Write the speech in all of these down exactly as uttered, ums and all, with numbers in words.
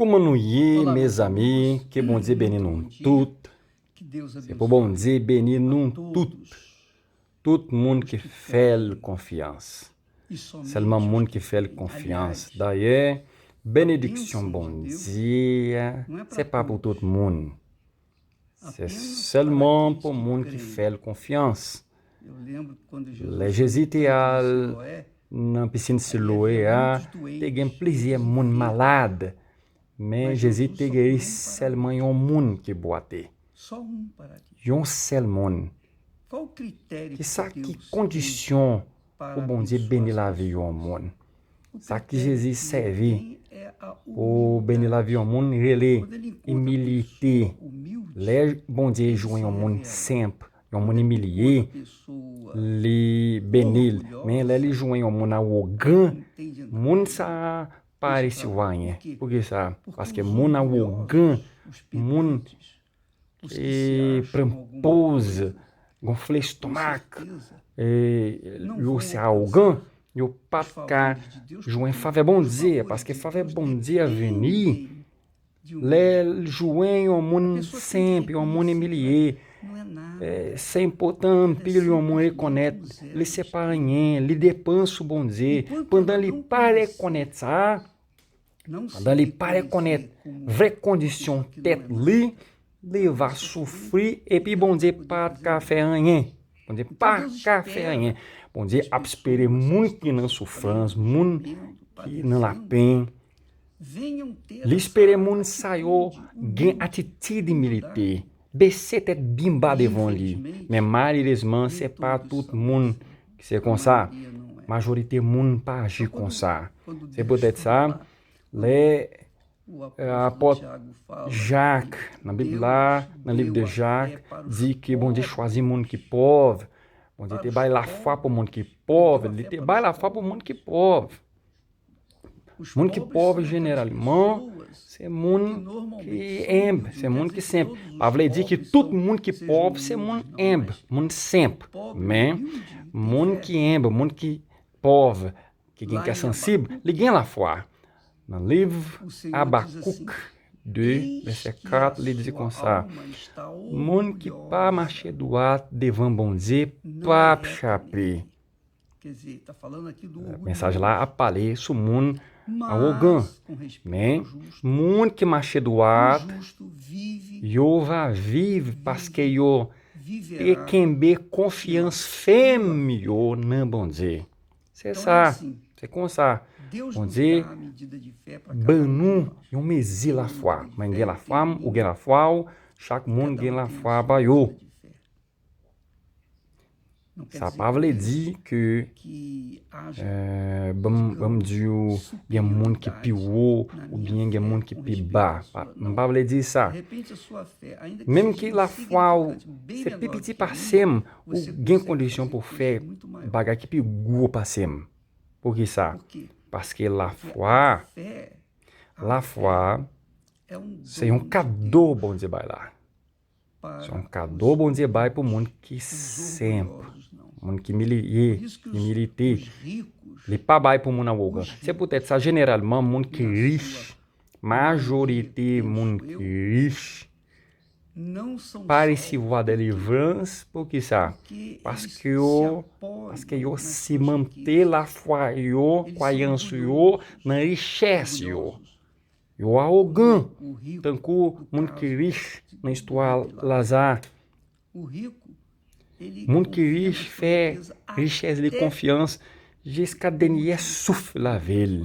Kòman nou ye, mezanmi? Ke Bondye beni nou tout. Se pou Bondye beni nou tout. Tout moun ki fè l konfyans. Sèlman moun ki fè l konfyans. Dayè, benediksyon Bondye, se pa pou tout moun. Se sèlman pou moun ki fè l konfyans. Lè Jezi te al nan pisin Siloe a, te gen plizyè moun malad, men Jezi te geri sèlman yon moun ki bwate. Yon sèl moun. Kisa ki kondisyon pou Bondye beni lavi yon moun? Sa ki Jezi sèvi pou beni lavi yon moun rele imilite. Lè Bondye jwenn yon moun senp, yon moun imilye, li beni l. Men lè li jwenn yon moun awogan, moun sa a pa resevwa anyen. Poukisa? Paske moun awogan, moun e pran poz, gonfle lestomak, e yo se awogan, yo pa t ka jwenn favè Bondye, paske favè Bondye a vini lè l jwenn yon moun senp, yon moun imilye. E, se enpòtan anpil yon moun rekonèt li se pa anyen, li depann sou Bondye. Pandan li pa rekonèt sa, pandan li pa rekonèt vrè kondisyon tèt li, li va soufri, epi Bondye pa t ka fè anyen. Bondye pa ka fè anyen. Bondye ap espere moun ki nan soufrans, moun ki nan lapenn. Li espere moun sa yo gen atitid imilite, bese tèt byen ba devan li. Men malerezman, se pa tout moun ki se konsa. Majorite moun pa aji konsa. Se poutèt sa, lè e, apòt Jak, nan Bib la, nan liv de Jak, di ke Bondye chwazi moun ki pòv. Bondye te bay lafwa pou moun ki pòv. Li te bay lafwa pou moun ki pòv. Moun ki pòv, jeneralman, se moun ki enb, se moun ki senp. Pa vle di ke tout moun ki pòv se moun enb, moun senp. Men, moun ki enb, moun ki pòv, ki gen kè sansib, li gen lafwa. Nan liv Abakouk de, vèsè kat, li di konsa, moun ki pa mache dwat devan Bondye p ap chape. Mesaj la ap pale sou moun awogan. Men, moun ki mache dwat, yo va viv paske yo te kenbe konfyans fèm yo nan Bondye. Se sa, se konsa. Bondye ban nou yon mezi lafwa. Mwen gen lafwa m, ou gen lafwa w, chak moun gen lafwa pa yo. Sa pa vle di ke, e, ban m, ban m di w, gen moun ki pi wo oubyen gen moun ki pi ba. Pa, m pa vle di sa. Menm ke lafwa w se pi piti pase m, ou gen kondisyon pou fè bagay ki pi gwo pase m. Poukisa? Paske lafwa, lafwa, se yon kado Bondye bay la. Se yon kado Bondye bay pou moun ki senp, moun ki imilye, imilite. Li pa bay pou moun awogan. Se poutèt sa, jeneralman, moun ki rich, majorite moun ki rich, pa resevwa delivrans. Poukisa? Paske yo, paske yo simante lafwa yo, kwayans yo, nan richès yo. Yo awogan, tankou moun ki rich nan istwa Laza. Moun ki rich fè richès li konfyans jiska dènyè souf lavi l.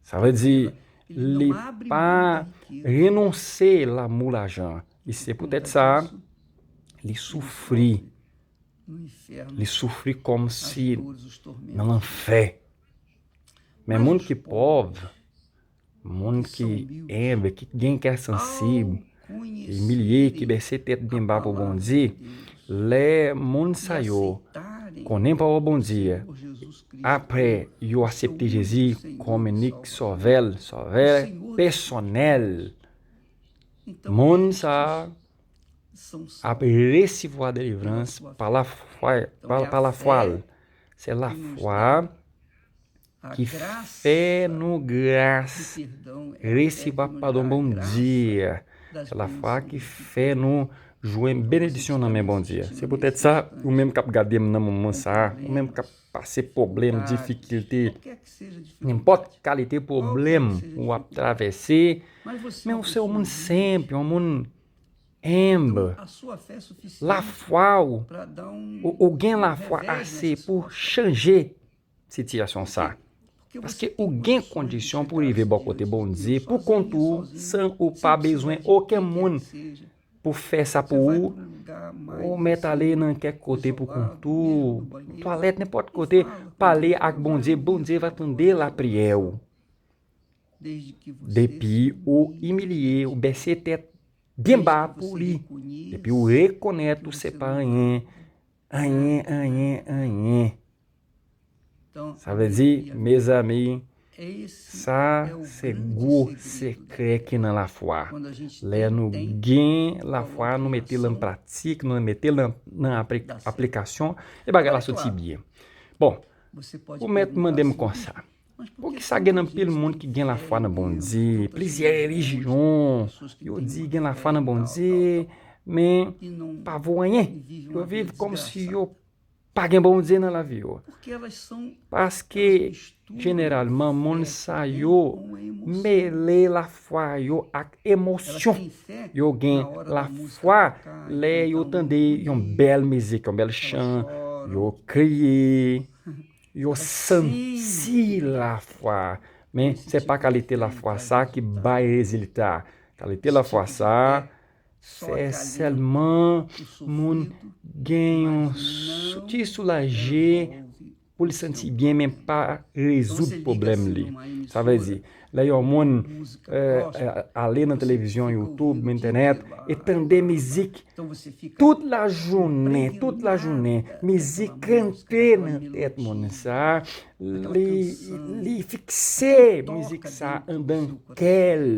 Sa vle di, li pa renonse lanmou lajan. E se poutèt sa, li soufri. Li soufri kòmsi nan lanfè. Men moun ki pòv, moun ki enb, ki gen kè sansib, imilye, ki bese tèt byen ba pou Bondye, lè moun sa yo konnen pawòl Bondye, apre yo aksepte Jezi kòm inik sovè, sovè pèsonèl, moun sa a ap resevwa delivrans pa lafwa, pa, pa lafwa l. Se lafwa ki fè nou gras resevwa padon Bondye. Se lafwa ki fè nou jwenn benediksyon nan men Bondye. Se poutèt sa, ou menm k ap gade m nan moman sa a, ou menm k ap pase pwoblèm, difikilte, nenpòt kalite pwoblèm ou ap travèse, men ou se yon moun senp, yon moun enb. Lafwa ou, ou, ou gen lafwa ase pou chanje sitiyasyon sa. Paske ou gen kondisyon pou rive bò kote Bondye pou kont ou, san ou pa bezwen okenn moun pou fè sa pou ou. Ou mèt ale nan kèk kote pou kont ou, twalèt, nenpòt kote, pale ak Bondye, Bondye va tande lapriyè ou. Depi ou imilye, ou bèse tèt byen ba pou li, depi ou rekonèt ou se pa anyen, anyen, anyen, anyen. Sa vle di, mezanmi, sa se gwo sekrè ki nan lafwa. Lè nou gen lafwa, nou mete l an pratik, nou mete l nan, nan apli-, aplikasyon, e bagay la soti byen. Bon, ou mèt mande m konsa. Poukisa gen anpil moun ki gen lafwa nan Bondye, plizyè relijyon, yo di gen lafwa nan Bondye, men pa vo anyen. Yo viv kòmsi yo pa gen Bondye nan lavi yo. Paske, jeneralman, moun sa yo mele lafwa yo ak emosyon. Yo gen lafwa lè yo tande yon bèl mizik, yon bèl chan, yo kriye, yo santi lafwa. Men, se pa kalite lafwa sa ki bay rezilta. Kalite lafwa sa, fè sèlman moun gen yon sou-, ti soulaje pou l santi byen, men pa rezoud pwoblèm li. Sa vle di, lè yon moun, eh, eh, ale nan televizyon, YouTube, entènèt, e tande mizik tout lajounen, tout lajounen, mizik rantre nan tèt moun sa, li, li fikse mizik sa anndan kè l,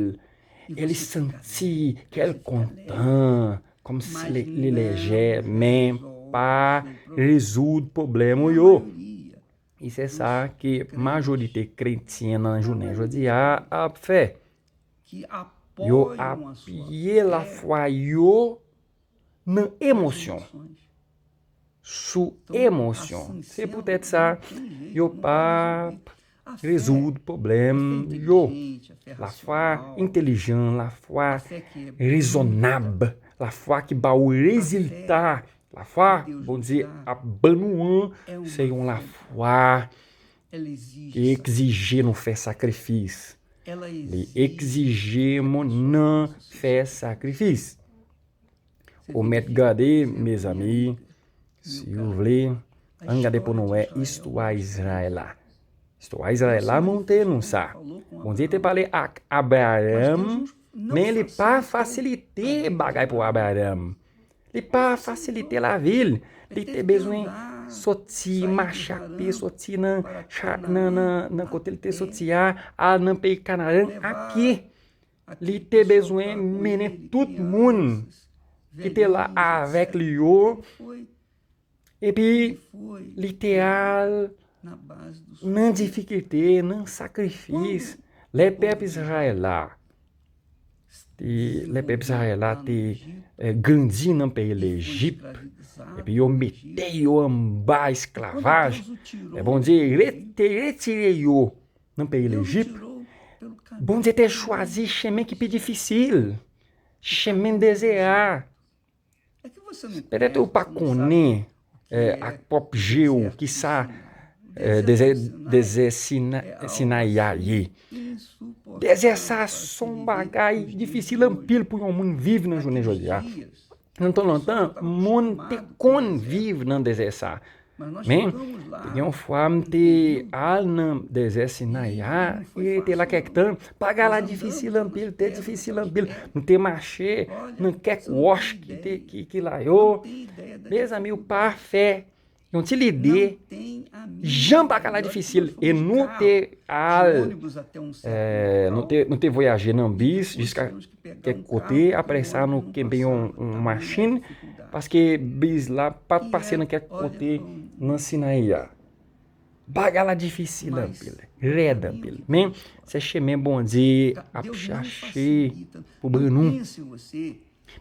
e li santi kè l kontan, kòmsi li, li lejè, men pa rezoud pwoblèm ou yo. E se sa ke majorite kretyen nan jounen jodi a ap fè. Yo apiye lafwa yo nan emosyon. Sou emosyon. Se poutèt sa, yo p ap rezoud pwoblèm yo. Lafwa entelijan, lafwa rezonab, lafwa ki ba ou rezilta, lafwa Bondye ap ban nou an, se yon lafwa ki egzije nou fè sakrifis. Li egzije moun nan fè sakrifis. Ou mèt gade, mezanmi, si w vle, ann gade pou nou wè istwa Izrayèl la. Istwa Izrayèl la montre nou sa. Bondye te pale ak Abraram, men li pa fasilite bagay pou Abraram. Li pa fasilite lavi l. Li te bezwen soti, mache ak pye, soti nan, cha-, nan, nan, nan kote l te soti a, al nan peyi Kanaran a pye. Li te bezwen mennen tout moun ki te la avèk li yo, epi li te al nan difikilte, nan sakrifis. Lè pèp Izrayèl la, te, lè pèp Izrayèl la te, eh, grandi nan peyi Lejip, epi yo mete yo anba esklavaj, lè Bondye re-, te retire yo nan peyi Lejip, Bondye te chwazi chemen ki pi difisil, chemen dezè a. Petèt ou pa konnen, eh, ak pwòp je w ki sa, eh, dezè, dezè Sina-, Sinayi a ye. Dezè sa se yon bagay difisil anpil pou yon moun viv nan jounen jodi a. Nan tan lontan, moun te konn viv nan dezè sa. Men, te gen yon fwa m te al nan dezè Sinayi a, e te la kèk tan, bagay la difisil anpil, te difisil anpil. M te mache nan kèk wòch ki te, ki, ki la yo. Mezanmi, ou pa fè yon ti lide jan bagay la difisil. E nou te al, eh, nou te, nou te vwayaje nan bis jiska kèk kote. Apre sa, nou kenbe yon, yon machin, paske bis la pa t pase nan kèk kote nan Sinayi a. Bagay la difisil anpil, rèd anpil. Men, se chemen Bondye ap chache pou ban nou.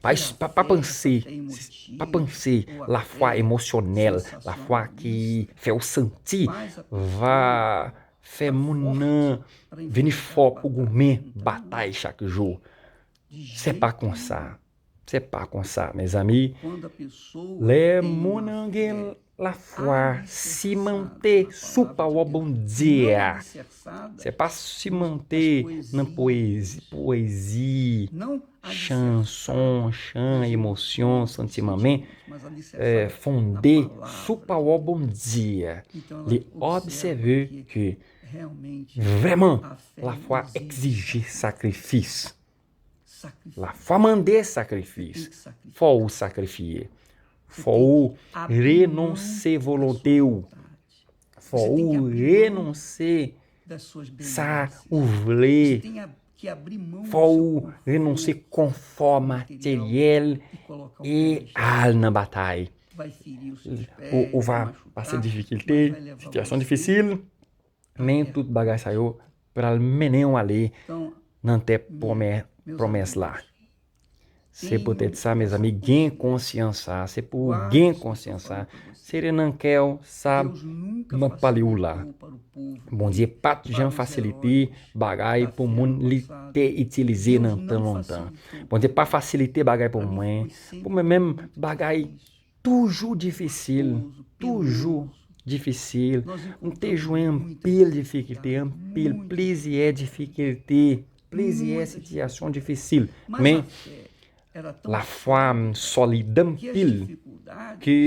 Pa, pa, pa panse, pa panse lafwa emosyonèl, lafwa ki fè w santi, va fè moun nan vini fò pou goumen batay chak jou. Se pa konsa. Se pa konsa, mezanmi. Lè moun nan gen lafwa simante sou pawòl Bondye a, se pa simante nan pwezi, pwezi, chanson, chan, emosyon, santiman, men, eh, fonde sou pawòl Bondye a. Li obsève ke vrèman lafwa egzije sakrifis. Lafwa mande sakrifis. Fò ou sakrifye. Fò ou renonse volonte w. Fò ou renonse sa ou vle. Fò ou renonse konfò materyèl e al nan batay. Ou, ou va pase difikilte, sitiyasyon difisil. Men tout bagay sa yo pral mennen w ale nan tè pwomè-, pwomès la. Se poutèt sa, mezanmi, gen konsyans sa. Se pou w gen konsyans sa. Sere nan kè w sa m ap pale w la. Bondye pa t jan fasilite bagay pou moun li te itilize nan tan lontan. Bondye pa fasilite bagay pou mwen. Pou mwen menm, bagay toujou difisil, toujou difisil. M te jwenn anpil difikilte, anpil, plizyè difikilte, plizyè sitiyasyon difisil. Men, lafwa m solid anpil ke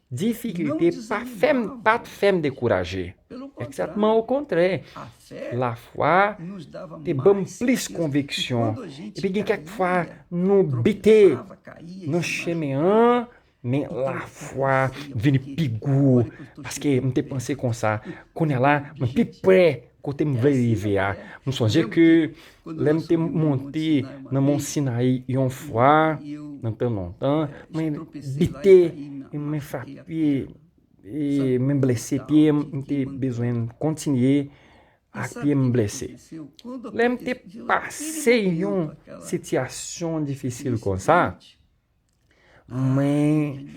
difikilte pa fè m, pa t fè m dekouraje. Egzakteman, okontrè, lafwa te ban m plis konviksyon. Epi gen kèk fwa, nou bite nan chemen an, men lafwa vini pi gwo, paske m te panse konsa, kounye a la, mwen pi pre kote m vle rive a. M sonje ke lè m te monte nan Mont Sinayi yon fwa, nan tan lontan, mwen bite, mwen frape, e mwen blese pye m, m te bezwen kontinye ak pye m blese. Lè m te pase yon sitiyasyon difisil konsa, mwen,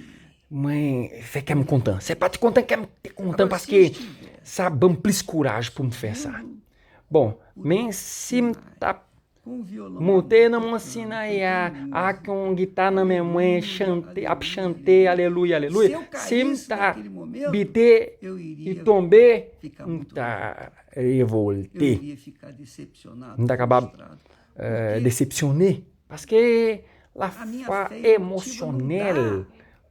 mwen fè kè m kontan. Se pa ti kontan kè m te kontan paske sa ban m plis kouraj pou m fè sa. Bon, men si m t ap monte nan Mont Sinayi a ak yon gita nan men mwen, chante, ap chante, alelouya, alelouya, si m ta bite, li tonbe, m ta revolte. M ta kapab, eh, desepsyone. Paske lafwa emosyonèl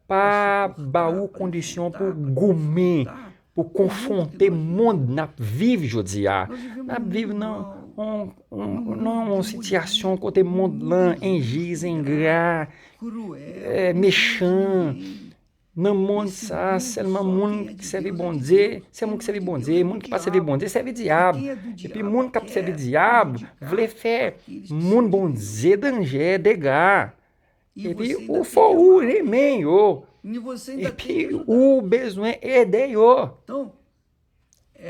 pa ba ou kondisyon pou goumen, pou konfwonte mond n ap viv jodi a. N ap viv nan yon, yon, nan yon sitiyasyon kote mond lan enji, engra, eh, mechan. Nan mond sa, sèlman moun ki sèvi Bondye, se moun ki sèvi Bondye, moun ki pa sèvi Bondye, sèvi dyab. Epi moun k ap sèvi dyab vle fè moun Bondye danje, dega. Epi ou fò ou renmen yo. Epi ou bezwen ede yo.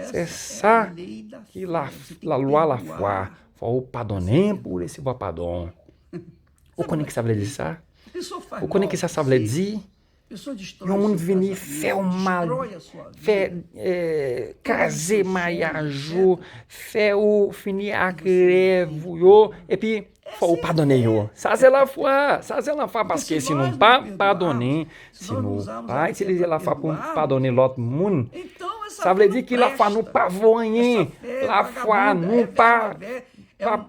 Se sa ki la, lalwa lafwa. Fò ou padone pou ou resevwa padon. Ou konnen ki sa vle di sa? Ou konnen ki sa sa vle di? Yon moun vini fè w mal, fè, eh, kraze maryaj ou, fè ou fini ak rèv ou yo, epi fò ou padone yo. Sa se lafwa, sa se lafwa, paske si nou pa padone, si nou pa itilize lafwa pou nou padone lòt moun, sa vle di ki lafwa nou pa vo anyen, lafwa nou pa, pa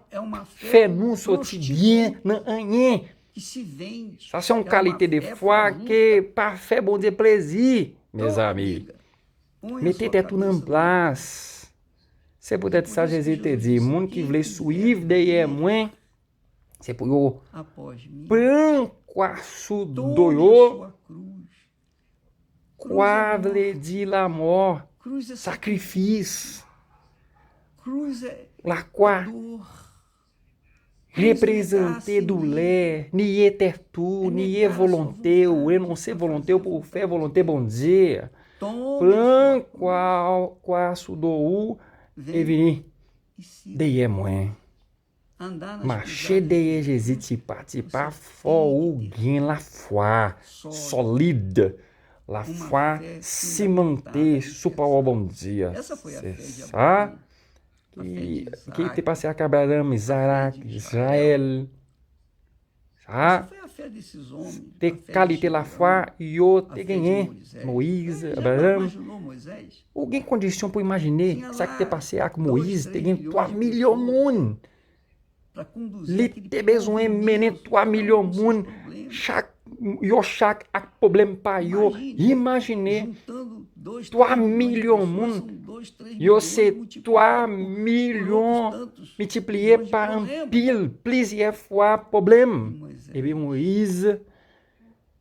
fè nou soti byen nan anyen. Sa se yon kalite de fwa ke pa fè Bondye plezi, mezanmi. Mete tèt ou nan plas. Se poutèt sa Jezi te di, moun ki vle swiv dèyè mwen, se pou yo pran kwa sou do yo. Kwa vle di lanmò, sakrifis. Lakwa reprezante doulè, niye tèt ou, niye volonte w, renonse volonte w pou w fè volonte Bondye. Pran kwa, kwa sou do ou e vini dèyè mwen. Mache dèyè Jezi tipa tipa, fò ou gen lafwa sòlid, lafwa simante sou pawòl Bondye. Se sa ki, ki te pase ak Abraram, Izarak, Izrayèl. Sa te kalite lafwa yo te genyen. Moyiz, Abraram, ou gen kondisyon pou imajine sa ki te pase ak Moyiz. Te gen twa milyon moun. Li te bezwen mennen twa milyon moun, chak, yo chak ak pwoblèm pa yo. Imajine, twa milyon moun, yo se twa milyon miltipliye pa anpil, plizyè fwa pwoblèm. Epi Moyiz,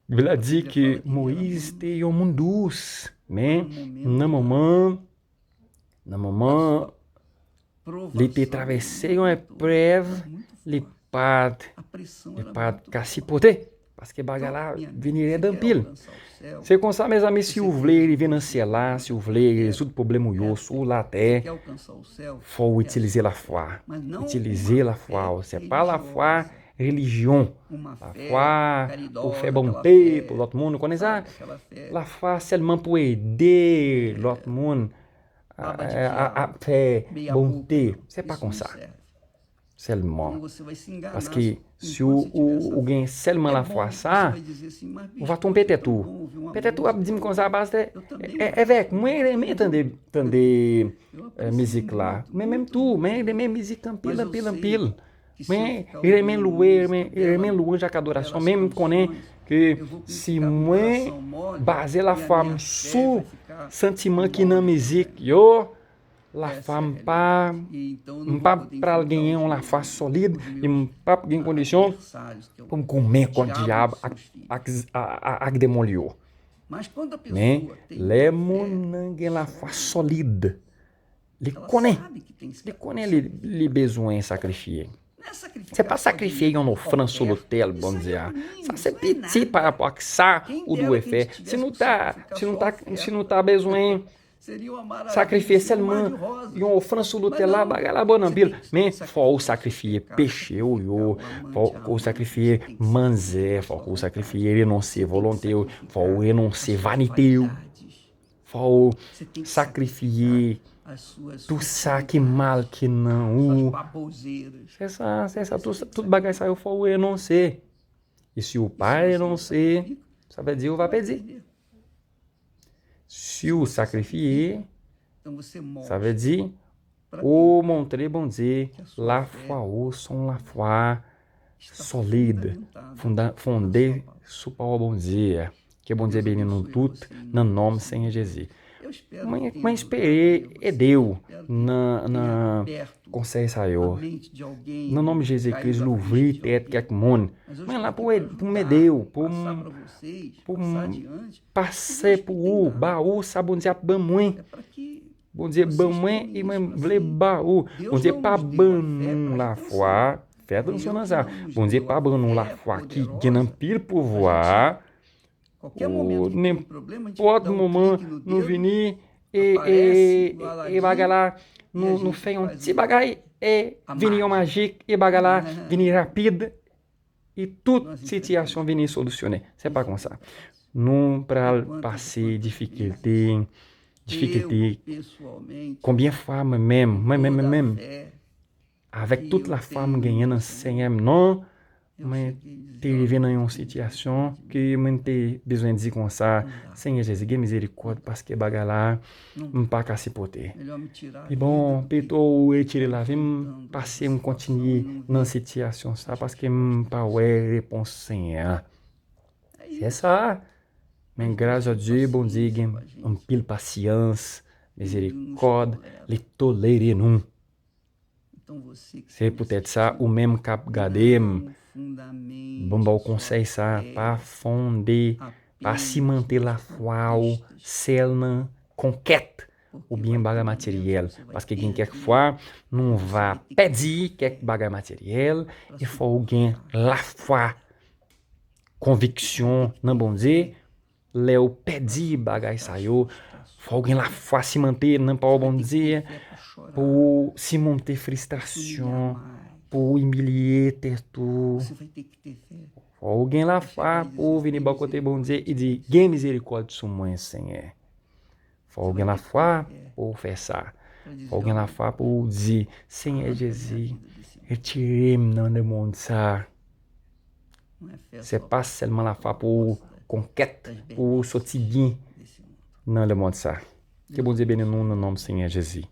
Bib la di ke Moyiz te yon moun dous, men nan moman, nan moman li te travèse yon eprèv, li pa t, li pa t ka sipòte, paske bagay la vini rèd anpil. Se konsa, mezanmi, si w vle rive nan syèl la, si w vle rezoud pwoblèm ou yo sou latè, fò w itilize lafwa. Itilize lafwa w. Se pa lafwa relijyon. Lafwa pou fè bonte pou lòt moun. Ou konnen sa? Lafwa sèlman pou ede lòt moun a, a, a, a fè bonte. Se pa konsa sèlman. Paske si w, ou, ou gen sèlman lafwa sa, ou va twonpe tèt ou. Petèt ou ap di m konsa, pastè, e, evèk, mwen renmen tande, tande, eh, mizik la. Men menm tou, men renmen mizik anpil, anpil, anpil. Men renmen lwe, renmen, renmen lwanj ak adorasyon. Men m konnen ke si mwen baze lafwa m sou santiman ki nan mizik yo, lafwa m pa, m pa pral genyen yon lafwa sòlid, e m p ap gen kondisyon pou m goumen kont dyab ak, ak, a, a, ak demon li yo. Men, lè moun nan gen lafwa sòlid, li konnen, li konnen li, li bezwen sakrifye. Se pa sakrifye yon ofrann sou lotèl Bondye a. Sa se piti pa rapò ak sa ou dwe fè. Si nou ta, si nou ta, si nou ta bezwen sakrifye sèlman yon ofrann sou lotèl la, bagay la bon anpil. Men fò ou sakrifye peche ou yo, fò ou sakrifye manzè, fò ou sakrifye renonse volonte ou, fò ou renonse vanite ou. Fò ou sakrifye tou sa ki mal ki nan ou. Se sa, se sa, tout, tout bagay sa yo fò ou renonse. E si ou pa renonse, sa vle di ou va pèdi. Si ou sakrifye, sa vle di ou montre Bondye lafwa ou se yon lafwa sòlid, fonda-, fonde sou pawòl Bondye a. Ke Bondye beni nou tout nan non Senyè Jezi. Mwen, mwen espere ede w nan, nan konsèy sa yo. Nan non Jezi Kris, louvri tèt kèk moun. Mwen la pou ed-, pou m ede w, pou m, pou m pase pou ou, ba ou sa Bondye ap ban mwen. Bondye ban mwen e mwen vle ba ou. Bondye pa ban nou lafwa. Fè atansyon nan sa. Bondye pa ban nou lafwa ki gen anpil pouvwa. Ou nenpòt moman nou vini e, e, e bagay la, nou, nou fè yon ti bagay e vini yon majik e bagay la vini rapid. E tout sitiyasyon vini solisyonnen. Se pa konsa. Nou pral pase difikilte, difikilte. Konbyen fwa mwen menm, mwen menm, mwen menm, avèk tout lafwa m genyen nan Senyè m nan, mwen te rive nan yon sitiyasyon ke mwen te bezwen di konsa, Senyè Jezi, gen mizerikòd, paske bagay la, m pa ka sipòte. Pi bon, pito ou retire lavi m, pase m kontinye nan sitiyasyon sa, paske m pa wè repons Senyè a. Se sa. Men gras a Dye, Bondye gen anpil pasyans, mizerikòd, li tolere nou. Se poutèt sa, ou menm k ap gade m, bon, ba w konsèy sa, pa fonde, pa simante lafwa w sèl nan konkèt oubyen bagay materyèl. Paske gen kèk fwa, nou va pèdi kèk bagay materyèl, e fò w gen lafwa, konviksyon nan Bondye. Lè w pèdi bagay sa yo, Fò w gen lafwa, simante nan pawòl Bondye, pou w simonte fristrasyon, pou w imilye tèt ou. Fò w gen lafwa pou w vini bò kote Bondye e di, gen mizerikòd sou mwen, Senyè. Fò w gen lafwa pou w fè sa. Fò w gen lafwa pou w di, Senyè Jezi, retire m nan lemonn sa. Se pa sèlman lafwa pou konkèt, pou soti byen nan lemonn sa. Ke Bondye beni nou nan non Senyè Jezi.